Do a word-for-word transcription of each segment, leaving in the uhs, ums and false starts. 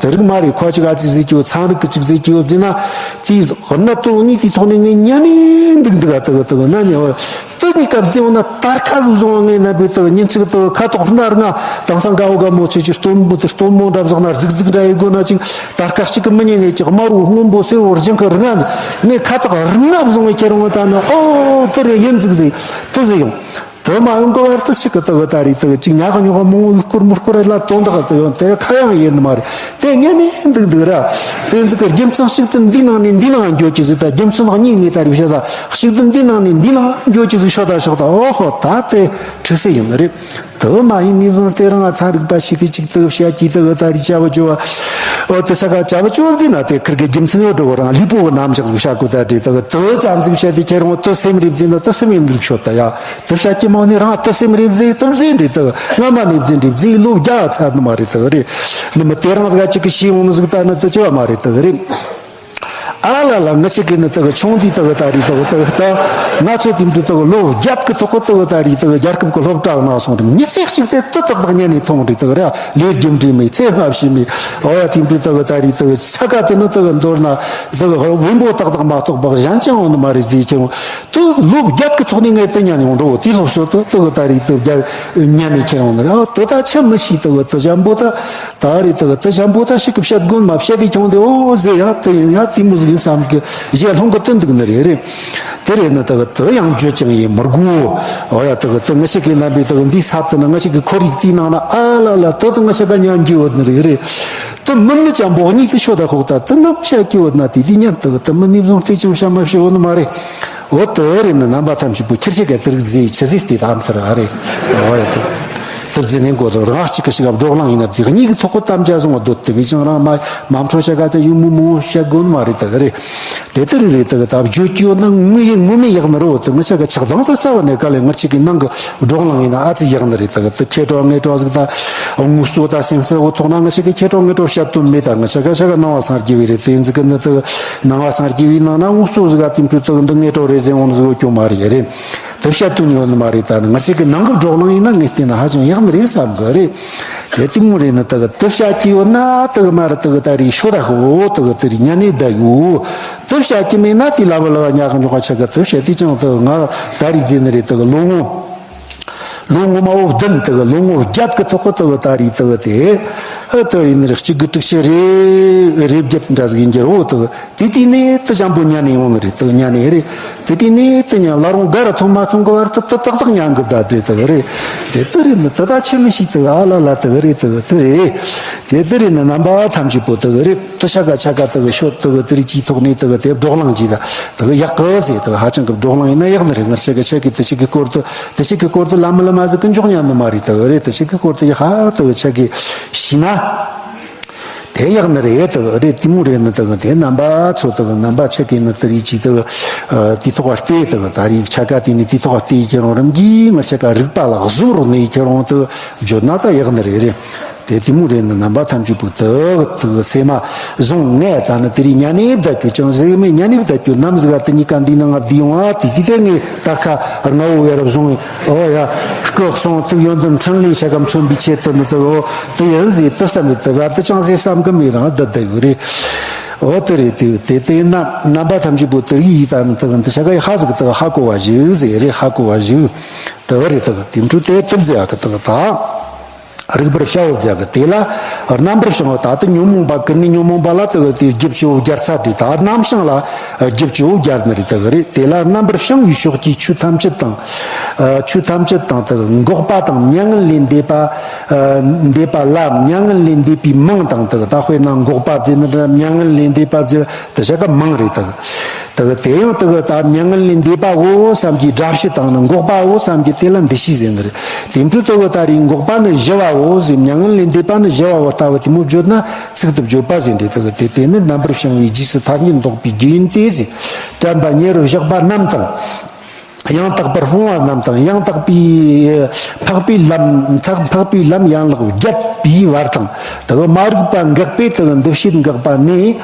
དེ་རིགས་མ་རེད། ཁོ་གཅིག་ཨ་ཅིག་ཟེར་གྱི་ཡོད། ཚན་རིག་གི་གཅིག་ཟེར་གྱི་ཡོད་ཟེར་ན། དེའི་གནད་དོན་གཉིས་དེའི་ཐོག་ནས་ངས་ཉན་ནས་འདུག་འདུག་ཨ། དེ་གི་དེ་གི་ན་ཉན་བ། དེ་གཉིས་ཀ་བརྩིས་ཡོང་ན་དར་ཁ་ཟིག་བཟུང་བ། ངས་ན་བའི་དེ་གི་ཉིན་ཅིག་དེ་གི་ཁ་དོག་སྣ་ལྔ། དེང་སང་དགའ་བོ་དགའ་མོ་ཆེ་ཆེ་སྟོན་མོ་དེ་སྟོན་མོ་འདྲ་བཟོ་ན་རྫིག་རྫིག་འདྲ་ཡི་དགོས་ན་ཅིག་དར་ཁ་གཅིག་གི་མི་ཉན་ནས་ཅིག་དམར་བོ་སྔོན་པོ་སེར་བོ་རྒྱང་གི་རིང་ང་ནས་ཁ་དོག་རིང་ང་བཟུང་བའི་ཁྱེད་རང་ད་ནི་ཨོ་དེ་རེད་ཡིན་ཟིག་ཟིག་དེ་ཟིག་ཡོང་། དེ་མ་ཡོང་གི་བར་དུ་ཞིག་གི་དེ་གི་ད་རེད། དེ་གི་ཅིག་ཉག་གི་ཉོག་མང་བོ་སྐོར་མོ་སྐོར་ལ་དོན་དག་དེ་ཡོང་དེ་ཁ་ཡང་ཡིན་ནི་མ་རེད། དེ་ཉན་ནས་འདུག་འདུག་ར། དེ་ཟིག་གི་རྒྱུ་མཚན་གཅིག་ཏུ་འདི་ནང་ནས་འདི་ནང་འགྱོ་གི་ཟིག་ད་རྒྱུ་མཚན་གཉིས་ངས་ད་རེད་བཤད་ད། གཅིག་ཏུ་འདི་ནང་ནས་འདི་ནང་འགྱོ་གི་ཟིག་ཤོད་ད་ཤོད་ད། ཨོ་ཧོ་ད་དེ་འཁྲིག་སེ་ཡིན་ནི་རེད། དེ་མ་ཡིན་ནི་བཟུང་དེ་རང་ཚན་རིག་པ་ཞིག་གིས་ཅིག་དེ་བཤད་ཀྱི་དེ་གི་ད་རེད་བྱ་བ་བཅོ་བ། ཨོ་དེ་ས་ག་བྱ་བ་བཅོ་བ་འདི་ན་དེ་ཁིར་གི་རྒྱུ་མཚན་ཡོད་འགྲོ་གི་རང་ལུས་པོ་གི་རྣམ་གཞག་ཟིག་བཤད་གོ་ད་རེད། དེ་གི་དེ་ཙམ་ཟིག་བཤད་དེ་ཁྱེད་རང་དེ་སེམས་རེ་བརྫིས་ན་དེ་སེམས་ཡིན་ལུགས་ཤོད་ད་ཡ། དེ་བཤད་ཀྱི་མང་ནི་རང་དེ་སེམས་རེ་བརྫིས་དེ་བརྫིས་འདྲི་དེ་སྔ་མ་ནས་བརྫིས་འདྲི་བརྫིས་ལོ་བརྒྱ་ཚར་ནི་མ་རེད། དེ་རེད་ནི་མི་དེ་རང་ཟིག་གཅིག་གི་ཤེས་ཡོང་ནི་ཟིག་ད་ནི་དེ་བྱ་བ་མ་རེད། དེ་རེད། ཨ་ལ་ལ་ང་ཅག་གི་ནི་དེ་གི་ཆུང་དུས་དེ་གི་ད་རེད། དེ་གི་དེ་གི་ད་ང་ཚོ་དེ་འདྲ་དེ་གི་ལོ་བརྒྱད་གི་ཐོག་གི་དེ་གི་ད་རེད། དེ་གི་རྒྱལ་ཁབ་གི་སློབ་གྲྭ་ནང་སོང་རེད། མི་ཚེ་གཅིག་དེ་དེ་ཏག་ཏག་ཉན་ནས་ཐོན་རེད། དེ་གི་ར་ལས་རྒྱུ་འབྲས་མེད། ཚེ་སྔ་ཕྱི་མེད། ཨོ་ཡ་དེ་འདྲ་དེ་གི་ད་རེད། དེ་གི་ས་ག་དེ་ནི་དེ་གི་མདོར་ན་དེ་གི་དབོན་པོ་ཏག་ཏག་མ་གཏོགས་པ་གཞན་ཅང་ཡོང་ནི་མ་རེད་ཟེར་ཁྱེར་འོང་། དེ་ལོ་བརྒྱད་གི་ཐོག་ནས་ངས་དེ་ཉན་ནས་འོང་འགྲོ། དེ་སློབ་གསོ་དེ་དེ་གི་ད་རེད། དེ་བརྒྱ་ཉན་ནས་ཁྱེར་འོང་ནི་རེད། ཨ་དེ་ད་ཆི་མི་ཤེས། དེ་གི་དེ་འཇམ་པོ་ད། ད་རེད། དེ་གི་དེ་འཇམ་པོ་ད་ཞིག་གི་བཤད་དགོས་མ་བཤད་དེ་ཁྱོང་དེ་ཨོ་ཟེར་ཡ་དེ་ཡིན་ཡ་དེ་མོ་ཟིག་ཡིན་བསམ་གི་གཞས་ལྷུང་གི་དེ་འདུག་ནི་རེད། རེད། དེ་རེད་ནི་དེ་གི་དེ་ཡང་བརྗོད་ཀྱང་ཡིན་མི་དགོས། ཨོ་ཡ་དེ་གི་དེ་ངི་ཞིག་གི་རྣམ་པའི་དེ་གི་འདི་ས་དེ་ནི་ངི་ཞིག་གི་ཁོར་ཡུག་དེའི་ནང་ན་ཨ་ལ་ལ་དེ་དེ་ངི་ཞིག་ག་ཉན་རྒྱུ་ཡོད་ནི་རེད། རེད། དེ་མི་ནི་ཅང་བོག་གཉིས་དེ་ཤོད་ད་ཁོག་ད་དེ་ནམ་བཤད་རྒྱུ་ཡོད་ན་དེ་དེ་ཉན་དེ་གི་དེ་མི་ནི་བཟུང་དེ་ཅང་བཤད་མ་བཤད་ཡོད་ནི་མ་རེད། འོ་དེ་རེད་ནི་རྣམ་པ་ཐམས་ཅད་པོ་ཁྱེར་ཤེས་ག་དེ་རིགས་ཟེར་ཆི་ཟིག་དེ་དམ་ཚར་ཨ་རེད། འོ་ཡ་དེ་དེ་ཟེར་ནས་མགོ་དང་རང་གཅིག་གི་ཞིག་ག་བགྲོ་གླེང་ཡིན་ན་ཟིག་གཉིས་ཀྱི་ཐོག་གི་དམ་བཅའ་བཟུང་བ་སྡོད་དེ་བས་ཀྱང་རང་མ་མ་འཕྲོ་བྱ་ག་དེ་ཡུ་མུ་མུ་བཤད་དགོས་ནི་མ་རེད། དེ་ག་རེད། དེ་ལྟར་རེད། དེ་ག་ད་བརྗོད་ཀྱི་ཡོད་ན་ངུ་ཡི་ངུ་མི་ཡག་ནི་རོ། དེ་ང་ཆ་ག་ཆགས་སྡང་དུ་རྩ་བ་ནས་ག་ལས་ང་ཆ་གི་ནང་གི་བགྲོ་གླེང་ཡིན་ན་ཨ་ཙི་ཡག་ནི་རེད། དེ་ག་དེ་ཁྱེད་གྲོགས་ངེད་གྲོགས་ཟིག་ད་ངུ་གསོ་ད་སེམས་རྩ་བོ་ཐོག་ན་ང་ཆ་གི་ཁྱེད་གྲོགས་ངེད་གྲོགས་བཤད་དོན་མེད། ད་ང་ཆ་ག་ཆ་ག་ནང་བ་སངས་རྒྱས་བའི་རེད། དེ་ཡིན་ཟིག་གི་ནི་དེ་ག་ནང་བ་སངས་རྒྱས་བའི་ནང་ན་ངུ་གསོ་ཟིག་ག་དེ་འཕྲོ་དེ་ག་འདི་ངེད་གྲོགས་རེད་ཟེར་འོང་ཟིག་གོ་སྐྱོ་མ་རེད། རེད། དེ་བཤད་དོན་ཡོད་ནི་མ་རེད། ད་ནི་ང་ཆ་གི་ནང་གི་བགྲོ་གླེང་ཡིན་ན་ངས་བལྟས་ན་ཧ་ཅང་ཡག་ནི་རེད་བསམ་གི་རེད། དེ་དེ་མོ་རེད་ནི་དེ་ག་དེ་བཤད་ཀྱི་ཡོད་ན་དེ་ག་མ་རེད། དེ་ག་ད་རེད་ཤོད་ད་ཧོ་དེ་ག་དེ་རེད་ཉན་ནས་བསྡད་ཡོད། དེ་བཤད་ཀྱི་མེད་ན་དེ་ལ་བ་ལ་བ་ཉག་ག་ཉོག་ག་ཆ་ག་དེ་བཤད་དེ་ཅང་དེ་ག་ང་ད་རེད་ཟེར་ནི་རེད། དེ་ག་ལོ་ངོ་ལོ་ངོ་མ་བོ་བདུན་དེ་ག་ལོ་ངོ་བརྒྱད་གི་ཐོག་གི་དེ་ག་ད་རེད་དེ་ག་དེ་ཨ་དེ་རེད་ནི་རེད། གཅིག་གི་དྲུག་ཅུ་རེ་རེ་བརྒྱད་འདྲ་ཟིག་ཡིན་གྱི་རོ། དེ་ག་དེ་དེ་ནས་དེ་འཇམ་པོ་ཉན་ནས་ཡོང་ནི་རེད། དེ་ག་ཉན་ནས་རེད། དེ་དེ་ནས་དེ་ཉན་ལ་རུང་ག་ར་ཐོན་མ་ཐོན་གི་བར་དུ་དེ་ཏག་ཏག་ཉན་གི་བསྡད་དེ་དེ་ག་རེད། དེ་དེ་རེད་ནི་དེ་ད་ཆི་མི་ཤེས། དེ་ག་ཨ་ལ་ལ་དེ་ག་རེད། དེ་ག་དེ་རེད། དེ་དེ་རེད་ནི་རྣམ་པ་ཐམས་ཅད་པོ་དེ་ག་རེད། དེ་ཆ་ག་ཆ་ག་དེ་ག་ཤོད་དེ་ག་དེ་རིགས་ཀྱི་ཐོག་ནས་དེ་ག་དེ་བགྲོ་གླེང་གྱིས་ད་དེ་ག་ཡག་གི་ཟེར། དེ་ག་ཧ་ཅང་གི་བགྲོ་གླེང་ཡིན་ན་ཡག་ནི་རེད། ང་ཆ་ག་ཆ་གི་དེ་ཆ་གི་སྐོར་དུ་དེ་ཆ་གི་སྐོར་དུ་ལ་མི་ལ་མ་ཟིག་གི་འཇོག་ཉན་ནི་མ་རེད། དེ་ག་རེད། དེ་ཆ་གི་སྐོར་དུ་ཡག་ཧ་དེ་ག་ཆ་གི་ཤི་ན། དེ་ཡག་ནི་རེད། དེ་རེད། དེ་མོ་རེད་ནི་དེ་དེ་རྣམ་པ་ཚོ་དེ་རྣམ་པ་ཆ་གི་ནི་དེ་རིགས་ཀྱི་དེ་དེ་ཐོག་བལྟས་དེ་ད་རིགས་ཆ་ག་དེ་ནི་དེ་ཐོག་བལྟས་ཁྱེད་རང་རང་གིས་ང་ཆ་ག་རིག་པ་ལ་གཟུར་ནས་ཁྱེད་རང་དེ་བརྗོད་ན་ད་ཡག་ནི་རེད། རེད། དེ་དེ་མོ་རེད་ནི་རྣམ་པ་ཐམས་ཅད་པོ་དེ་དེ་སེམས་མ་བཟུང་ངས་ད་ནི་དེ་རིགས་ཉན་ནས་བསྡད་རྒྱུ་ཅང་ཟིག་མེད། ཉན་ནས་བསྡད་རྒྱུ་ནམ་ཟིག་ག་དེ་གཉིས་ཀ་འདི་ནང་ང་བསྡད་ཡོང་ཨ། དེ་དེ་དེ་ངས་ད་ཁ་རྔ་བོ་ཡར་བཟུང་། ཨོ་ཡ། སྐུ་གསུང་ཐུགས་ཡོན་ཏན་འཕྲིན་ལས་ཆ་ག་མཚོན་པའི་ཆེད་དུ་ནི་དེ་འོ་དེ་ཡིན་ཟེར་དེ་བསམ་མེད་དེ་བར་དུ་ཅང་ཟེར་བསམ་གི་མེད་རང་བསྡད་བསྡད་ཡོད་རེད། འོ་དེ་རེད། དེ་དེ་དེ་ན་རྣམ་པ་ཐམས་ཅད་པོ་དེ་ཡིས་ད་ནི་དེ་འདི་ཆ་ག་ཡི་ཧ་ཟིག་དེ་ཧ་གོ་བ་ཞིག་ཟེར་རེད། ཧ་གོ་བ་ཞིག་དེ་རེད། དེ་དེ་འཕྲོ་དེ་དེ་ཟེར་ཡ་གི་དེ་ད། རིག་པར་བྱའོ་ཟེར་གི་དེ་ལ་རྣམ་པར་བྱང་བ། ད་ལྟ་ཉོན་མོངས་པ་ཀུན་ནས་ཉོན་མོངས་པ་ལ་དེ་གི་དེ་རྒྱུ་བཅུ་བོ་སྦྱར་ཚར་དུས་ད་རྣམ་བྱང་ལ་རྒྱུ་བཅུ་བོ་སྦྱར་ནི་རེད། དེ་གི་རེད། དེ་ལ་རྣམ་པར་བྱང་བའི་ཕྱོགས་ཀྱི་ཆོས་ཐམས་ཅད་དང་། ཆོས་ཐམས་ཅད་དང་དེ་གི་འགོག་པ་དང་མྱ་ངན་ལས་འདས་པ། འདས་པ་ལ་མྱ་ངན་ལས་འདས་པའི་མིང་དང་། དེ་གི་ད་དཔེར་ན་འགོག་པ་ཟེར་ནི་རེད། མྱ་ངན་ལས་འདས་པ་ཟེར་དེ་བྱ་ག་མིང་རེད། དེ་གི་དེ་གི་དེ་ཡང་དེ་གི་ད་མྱ་ངན་ལས་འདས་པའོ་བསམ་གྱི་སྒྲ་བཤད་དང་ནི་འགོག་པའོ་བསམ་གྱི་དེ་ལ་འདུ་ཤེས་ཟེར་ནི་རེད། དེ་འཕྲོ་དེ་གི་ད་རེས་འགོག་པ་ནི་ཞི་བའོ་ཟེར། མྱ་ངན་ལས་འདས་པ་ནི་ཞི་བའོ་ལྟ་བུ་དེ་མོ་བརྗོད་ན་ཚིག་ཏུ་བརྗོད་པ་ཟེར་འདྲ། དེ་གི་དེ་དེ་ནི་རྣམ་པར་བྱང་བའི་རྗེས་སུ་ཐར་ཉིད་འདོགས་པའི་རྒྱུ་ཡིན་ཏེ་ཟེར། དྲན་པ་ཉེ་རུ་བཞག་པ་རྣམས་དང་། ཡང་དག་པར་སྤོང་བ་རྣམས་དང་། ཡང་དག་པའི་འཕགས་པའི་ལམ་འཕགས་པའི་ལམ་ཡན་ལག་བརྒྱད་པའི་བར་དང་། དེ་གི་མ་རིག་པ་འགགས་པས་དེ་གི་འདུ་ཤེས་འགགས་པ་ནས་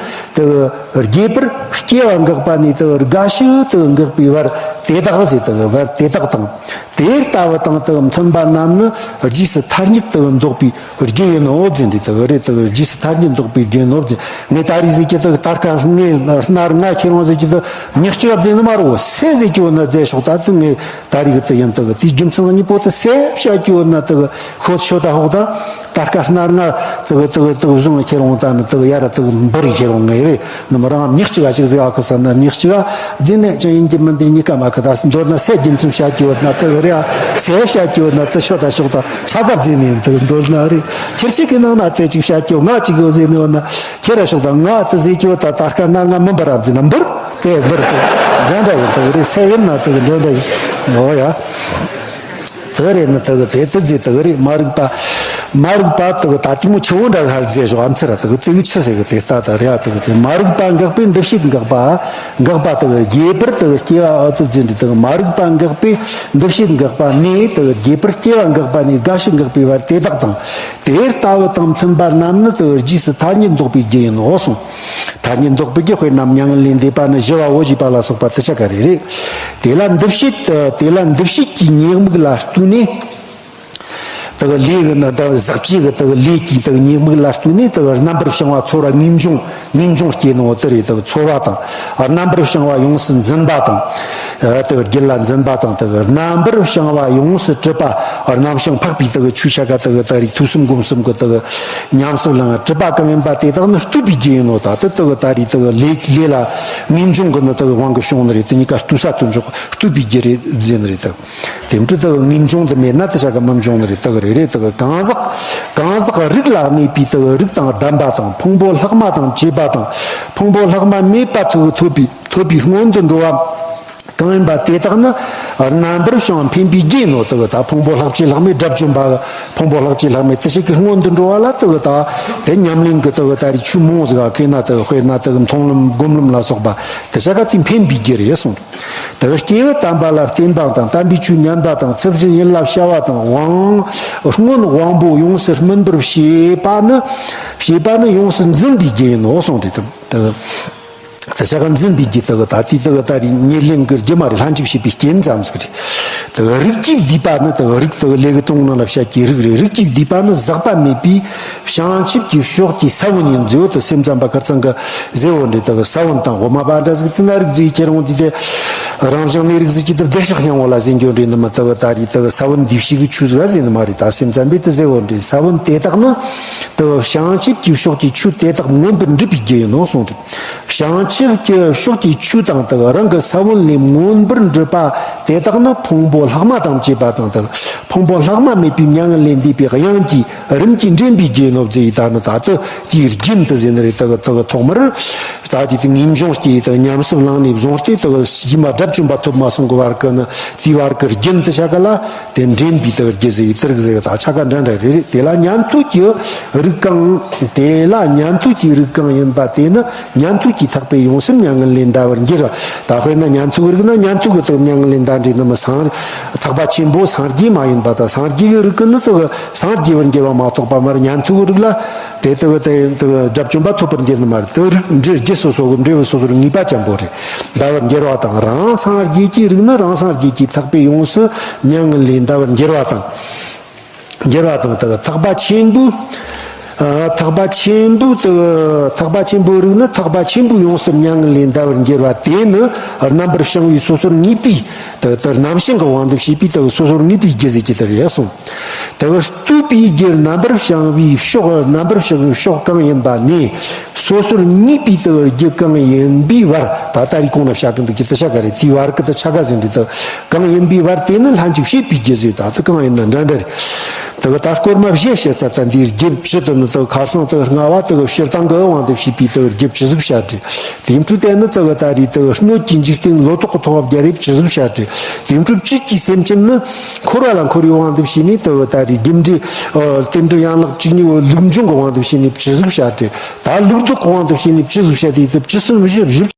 དེ་གི་རྒྱས་པར་སྐྱེ་བ་འགགས་པ་ནས་དེ་གི་རྒ་ཤི་དེ་གི་འགགས་པའི་བར་དེ་དག་ཟེར། དེ་གི་བར་དེ་དག་དང་། དེ་ལྟ་བུ་དང་དུ་མཐུན་པ་རྣམས་ནི་རྗེས་སུ་ཐ་སྙད་དུ་འདོགས་པའི་རྒྱུ་ཡིན་ནོ་ཟེར་འདི་དུ་རེད། དུ་རྗེས་སུ་ཐ་སྙད་འདོགས་པའི་རྒྱུ་ཡིན་ནོ་ཟེར། ངས་ད་རེས་ཟེར་གྱི་དུ་ད་སྐར་ལྔ་སྣར་ལྔ་ཁྱེར་འོང་ཟེར་གྱི་དུ་ཉག་གཅིག་བ་ཟེར་ནི་མ་རེད། སེ་ཟེར་གྱི་འོ་ན་ཟེར་ཤོག་ད་དུ་ངས་ད་རེས་གི་དུ་ཡིན་དུ་དེའི་རྒྱུ་མཚན་གཉིས་པོ་དུ་སེ་བཤད་ཀྱི་འོ་ན་དུ་ཤོད་ཤོད་ད་ཧོག་ད་ད་སྐར་སྣར་ལྔ་དུ་དུ་དུ་བཟུང་ཁྱེར་འོང་ད་ནི་དུ་ཡ་ར་དུ་འབུར་ཁྱེར་འོང་ངེས་རེད། ནམ་རང་ཉག་གཅིག་ག་ཅིག་ཟིག་ཨ་ཁུ་ས་ན་ཉག་གཅིག་ག་རྫིན་ནས་ཅང་ཡིན་གྱི་མིན་དེ་གཉིས་ཀ་མ་ཁུ་ད་མདོར་ན་སེ་རྒྱུ་མཚན་བཤད་ཀྱི་ཡོད་ན་དེ་རེད། ཨ་སེ་བཤད་ཀྱི་ཡོད་ན་དེ་ཤོད་ད་ཤོག་ད་ཆ་ག་རྫིན་ནས་འདུག་མདོར་ན་རེད། ཁྱེར་ཤིག་གི་ནང་ན་དེ་ཅིག་བཤད་ཀྱི་ཡོད་ང་ཅིག་ཡོད་ཟེར་ནི་ཡོད་ན་ཁྱེར་ར་ཤོག་ད་ང་དེ་ཟེར་གྱི་ཡོད་ད་ད་སྐར་ན་ང་མིན་པར་ར་རྫིན་ན་འབུར་དེ་འབུར་དེ་འདྲ་འདྲ་ཡོད་དེ་རེད། སེ་ཡིན་ན་དེ་འདྲ་འདྲ་ཡོད་འོ་ཡ། དེ་རེད་ནི་དེ་གི་དེ་ཙི་ཙི་དེ་གི་རེད། མ་རིག་པ། མ་རིག་པ་དེ་གི་ད་ལྟད་མོ་ཆེ་བོ་འདྲ་ག་རེ་ཟེར་ཞོག་ཨ་མཚར་ར་དེ་གི་དེ་གི་ཆི་ཟེར་གི་དེ་ལྟ་ད་རེད། ཨ་དེ་གི་དེ་མ་རིག་པ་འགགས་པས་འདུ་བྱེད་འགགས་པ། འགགས་པ་དེ་གི་རྒྱས་པར་དེ་གི་སྐྱེ་བ་ཨ་ཙི་ཙི་འདི་དེ་གི་མ་རིག་པ་འགགས་པས་འདུ་བྱེད་འགགས་པ་ནས་དེ་གི་རྒྱས་པར་སྐྱེ་བ་འགགས་པ་ནས་རྒ་ཤི་འགགས་པའི་བར་དེ་དག་དང་། དེ་ལྟ་བུ་དང་མཐུན་པ་རྣམས་ནི་དེ་གི་རྗེས་སུ་ཐ་སྙད་འདོགས་པའི་རྒྱུ་ཡིན་ནོ་གསུངས། ཐ་སྙད་འདོགས་པའི་རྒྱུ་དཔེར་ན་མྱ་ངན་ལས་འདས་པ་ནི་ཞི་བ་འོ་བྱེད་པ་ལ་སོགས་པ་དེ་ཆ་ག་རེ་རེད། དེ་ལ་འདུ་བྱེད་དེ་ལ་འདུ་བྱེད་ཀྱི་ཉེས་དམིགས་ལ་བལྟོས་ནས། དེ་གི་ལས་གི་ནི་དེ་གི་ཟག་བཅས་གི་དེ་གི་ལས་ཀྱི་དེ་གི་ཉེས་དམིགས་ལ་བལྟོས་ནས་དེ་གི་རྣམ་པར་བྱང་བ་ཚོར་བ་ངེས་འབྱུང་ངེས་འབྱུང་སྐྱེས་ནོ་དེ་རེད། དེ་གི་ཚོར་བ་དང་རྣམ་པར་བྱང་བ་ཡོངས་སུ་འཛིན་པ་དང་། དེ་གི་རྒྱུད་ལ་འཛིན་པ་དང་དེ་གི་རྣམ་པར་བྱང་བ་ཡོངས་སུ་གྲུབ་པ་རྣམ་བྱང་འཕགས་པའི་དེ་གི་ཆོས་ཆ་ག་དེ་གི་ད་རེས་ཐོས་བསམ་སྒོམ་གསུམ་གི་དེ་གི་ཉམས་སུ་བླངས་གྲུབ་པ་གང་ཡིན་པ་དེ་དག་ནི་བལྟོས་པའི་རྒྱུ་ཡིན་ནོ། ད་དེ་དེ་གི་ད་རེས་དེ་གི་ལས་ལས་ལ་ངེས་འབྱུང་གི་ནི་དེ་གི་དབང་གིས་བྱུང་ནི་རེད། དེ་གཉིས་ཀ་བལྟོས་ས་དོན་འཇོག་བལྟོས་པའི་རྒྱུ་རེད་ཟེར་ནི་རེད། དེ་དེ་འཕྲོ་དེ་གི་ངེས་འབྱུང་དུ་མེད་ན་དེ་ཆ་ག་མི་འབྱུང་ནི་རེད། དེ་གི་རེད་རེད། དེ་གི་གང་ཟག་གང་ཟག་རིགས་ལ་གནས་པའི་དེ་གི་རིགས་དང་ལྡན་པ་དང་ཕུང་པོ་ལྷག་མ་དང་བཅས་པ་དང་ཕུང་པོ་ལྷག་མ་མེད་པ་དེ་གི་ཐོབ་པའི་ཐོབ་པའི་སྔོན་དུ་འགྲོ་བ་གང་ཡིན་པ་དེ་དག་ནི་རྣམ་པར་བྱང་འཕེན་པའི་རྒྱུ་ཡིན་ནོ། དེ་གི་ད་ཕུང་པོ་ལྷག་བཅས་ལྷག་མེད་དགྲ་བཅོམ་པ་ཕུང་པོ་ལྷག་བཅས་ལྷག་མེད་དེ་ཞིག་གི་སྔོན་དུ་འགྲོ་བ་ལ་དེ་གི་ད་དེ་ཉམས་ལེན་གི་དེ་གི་ད་རེས་ཆོས་མང་ཟིག་ག་གེ་ན་དེ་གི་དཔེར་ན་དེ་གི་མཐོང་ལམ་སྒོམ་ལམ་ལ་སོགས་པ་དེ་ཆ་ག་དེ་འཕེན་པའི་རྒྱུ་རེད་གསུངས། དེ་སྐྱེས་བུ་དམ་པ་ལ་བརྟེན་པ་དང་དམ་པའི་ཆོས་ཉན་པ་དང་ཚུལ་བཞིན་ཡིད་ལ་བྱ་བ་དང་དབང་སྔོན་དབང་པོ་ཡོངས་སུ་སྨིན་པར་བྱེད་པ་ནི་བྱེད་པ་ནི་ཡོངས་སུ་འཛིན་པའི་རྒྱུ་ཡིན་ནོ་གསུངས་ཏེ། དེ་དེ་ཆ་ག་འཛིན་པའི་རྒྱུ་དེ་གི་ད་ལྟའི་དེ་གི་ད་རེས་ཉེར་ལེན་གི་རྒྱུ་མ་རེད། ལྷན་ཅིག་བྱེད་པའི་རྐྱེན་ཙམ་ཟིག་རེད། དེ་གི་རིགས་ཀྱིས་བསྡུས་པ་ནི་དེ་གི་རིགས་དེ་གི་ལས་གི་དོན་ནང་ལ་བཤད་ཀྱི་རིགས་རེད། རིགས་ཀྱིས་བསྡུས་པ་ནི་ཟག་པ་མེད་པའི་བྱང་ཆུབ་ཀྱི་ཕྱོགས་ཀྱི་ས་བོན་ཡིན། མཛོད་དུ་སེམས་ཙམ་པ་ཁར་ཚང་གི་ཟེར་བོ་འདྲེ་དག་ས་བོན་དང་འོ་མ་པ་འདྲ་ཟིག་ཙི་ན་རིགས་ཟིག་ཁྱེར་འོང་དུས་དེ་རང་བྱུང་གནས་རིགས་ཟིག་གི་དུ་བདེ་གཤེགས་སྙིང་པོ་ལ་ཟེར་འགྱོ་འདྲེ་ནི་མི་དག་ད་རེས་དག་ས་བོན་འདི་ཞིག་གི་ཆུ་ཟིག་ཟེར་ནི་མ་རེད། ད་སེམས་ཙམ་པས་དུ་ཟེར་བོ་འདྲེ་ས་བོན་དེ་དག་ནི་དག་བྱང་ཆུབ་ཀྱི་ཕྱོགས་ཀྱི་ཆུ་དེ་དག་མངོན་པར་འདྲིས་པའི་རྒྱུ་ཡིན་ནོ་གསུངས་ཏེ། བྱང་ཆུབ་ཀྱི་ཕྱོགས་ཀྱི་ཆུ་དང་དག་རང་གི་ས་བོན་ལས་མངོན་པར་འདྲིས་པ་དེ་དག་ནི་ཕུང་པོ་ལྷག་མ་དང་བཅས་པ་དང་དག་ཕུང་པོ་ལྷག་མ་མེད་པའི་མྱ་ངན་ལས་འདས་པའི་དབྱངས་ཀྱིས། རིམ་གྱིས་འདྲེན་པའི་རྒྱུ་ཡིན་ནོ་ཟེར་ཡི་ད་ནི་ད་ཚོ་དེའི་རྒྱུན་དུ་ཟེར་ནི་རེད། དེ་གི་དེ་གི་ཐོག་མར་ད་དེ་ཚོ་ངེས་འབྱུང་སྐྱེ་ཡི་དེ་གི་ཉམས་སུ་བླངས་ནས་བཟུང་སྟེ་དེ་གི་ཕྱི་མ་དགྲ་བཅོམ་པ་ཐོབ་མ་སོང་གི་བར་གི་ནི་དེའི་བར་གི་རྒྱུན་དུ་ཆ་ག་ལ་དེ་འདྲེན་པའི་དེ་གི་རྒྱུ་ཟེར་ཡི་དེ་རིགས་ཟེར་གི་ད་ཆ་ག་འདྲ་འདྲ་རེ་རེ། དེ་ལ་ཉན་ཐོས་ཀྱི་རིགས་གང་དེ་ལ་ཉན་ཐོས་ཀྱི་རིགས་གང་ཡིན་པ་དེ་ནི་ཉན་ཐོས་ཀྱིས་ཐེག་པའི་ཡོངས་སུ་མྱ་ངན་ལས་འདའ་བར་འགྱུར་བ། ད་དཔེར་ན་ཉན་ཐོས་ཀྱི་རིགས་ན་ཉན་ཐོས་ཀྱི་དེ་གི་མྱ་ངན་ལས་འདའ་འདྲེ་ནི་མི་སང་ཐེག་པ་ཆེན་པོ་སངས་རྒྱས་མ་ཡིན་པ་དང་སངས་རྒྱས་ཀྱི་རིགས་ཀྱི་ནི་དེ་གི་སངས་རྒྱས་པར་འགྱུར་བ་མ་གཏོགས་པ་མར་ཉན་ཐོས་ཀྱི་རིགས་ལ་དེ་དེ་གི་དེ་དེ་གི་དགྲ་བཅོམ་པ་ཐོབ་པར་འགྱུར་ནི་མ་རེད། དེ་རིགས་འབྲས་རྒྱུ་སོ་སོ་གི་འབྲས་བུ་སོ་སོར་ངེས་པ་ཅན་པོ་རེད། འདའ་བར་འགྱུར་བ་དང་རང་སངས་རྒྱས་ཀྱི་རིགས་ནི་རང་སངས་རྒྱས་ཀྱིས་ཐེག་པའི་ཡོངས་སུ་མྱ་ངན་ལས་འདའ་བར་འགྱུར་བ་དང་། འགྱུར་བ་དང་དེ་གི་ཐེག་པ་ཆེན་པོའི་ཨ་ཐེག་པ་ཆེན་པོའི་དེ་གི་ཐེག་པ་ཆེན་པོའི་རིགས་ནི་ཐེག་པ་ཆེན་པོའི་ཡོངས་སུ་མྱ་ངན་ལས་འདའ་བར་འགྱུར་བ་དེ་ནི་རྣམ་པར་བྱང་བའི་སོ་སོར་ངེས་པའི་དེ་ལྟར་རྣམ་བྱང་གི་དབང་དུ་བྱས་པའི་དེ་གི་སོ་སོར་ངེས་པའི་རྒྱུ་ཟེར་གྱི་དེ་རེད་གསུངས། དེ་གི་བསྟོད་པའི་རྒྱུ་རྣམ་པར་བྱང་བའི་ཕྱོགས་རྣམ་པར་བྱང་བའི་ཕྱོགས་གང་ཡིན་པ་ནས་སོ་སོར་ངེས་པའི་དེ་གི་རྒྱུ་གང་ཡིན་པའི་བར་ད་ལྟ་རིག་གོང་ན་བྱ་གི་འདུག་གི་དེ་ཆ་ག་རེད། དེའི་བར་གི་དེ་ཆ་ག་ཟེར་འདི་དེ་གང་ཡིན་པའི་བར་དེ་ནི་ལྷན་ཅིག་བྱེད་པའི་རྒྱུ་ཟེར། ད་དེ་གང་ཡིན་ན་འདྲ་འདྲ་རེད། དེ་གི་ད་སྐོར་མ་བཞི་བཤད་ཚར། ད་འདིའི་རྒྱུ་བཞི་དེ་ནི་དེ་གི་ཁ་སང་དེ་གི་ལྔ་བ་དེ་གི་སྤྱིར་བཏང་གི་དབང་དུ་བྱས་པའི་དེ་གི་རྒྱུ་བཅུ་ཟིག་བཤད་དེ། དེ་འཕྲོས་དེ་ནི་དེ་གི་ད་རེས་དེ་གི་སྣོད་ཀྱི་འཇིག་རྟེན་ལོ་ཏོག་གི་ཐོག་བརྒྱ་རེ་བཅུ་ཟིག་བཤད་དེ། དེ་འཕྲོས་བཅུད་ཀྱི་སེམས་ཅན་ནི་འཁོར་བ་ལ་འཁོར་བའི་དབང་དུ་བྱས་ནས་དེ་གི་ད་རེས་རྒྱུ་འབྲས་ཨ་རྟེན་འབྲེལ་ཡན་ལག་བཅུ་གཉིས་པོ་ལུགས་འབྱུང་གི་དབང་དུ་བྱས་ནས་བཅུ་ཟིག་བཤད་དེ། ད་ལུགས་ལྡོག་གི་དབང་དུ་བྱས་ནས་བཅུ་ཟིག་བཤད་དེ། དེ་བཅུ་གསུམ་བཞི་བཞི།